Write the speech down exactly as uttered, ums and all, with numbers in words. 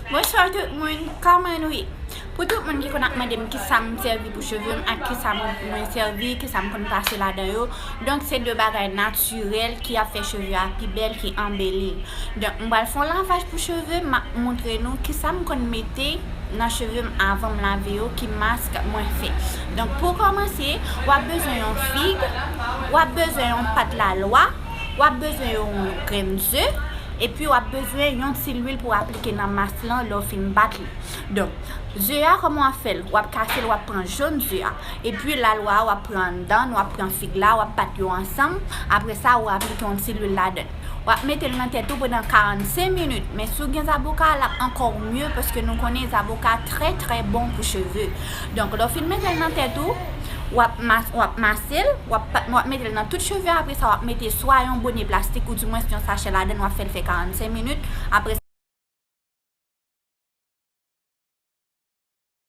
Bonswa tout moun, kòman nou ye? Pou tout moun ki konn ap mande m kisa m sèvi pou cheve m ak kisa m, mwen sèvi, kisa m konn pase ladan yo, donk se de bagay natirèl ki ap fè cheve a pi bèl, ki anbeli l. Donk m pral fè yon lavaj pou cheve m, m ap montre nou kisa m konn mete nan cheve m avan m lave yo, ki mask mwen fè. Donk pou kòmanse, w ap bezwen yon fig, w ap bezwen yon pat lalwa, w ap bezwen yon grenn ze, epi w ap bezwen yon ti lwil pou w aplike nan mask lan lè w fin bat li. Donk, ze a, kòman w ap fè l? W ap kase l, w ap pran jòn ze a. Epi lalwa a, w ap pran anndan, w ap pran fig la, w ap bat yo ansanm. Apre sa, w ap aplike yon ti lwil ladan l. W ap mete l nan tèt ou pandan karannsenk minit. Men si w gen zaboka, l ap ankò mye paske nou konnen zaboka trè, trè bon pou cheve. Donk, lè w fin mete l nan tèt ou, w ap mas-, w ap mase l, w ap pa-, w ap mete l nan tout cheve a. Apre sa, w ap mete swa yon bonè plastik oudimwens yon sachè ladan l, w ap fè l fè karannsenk minit. Apre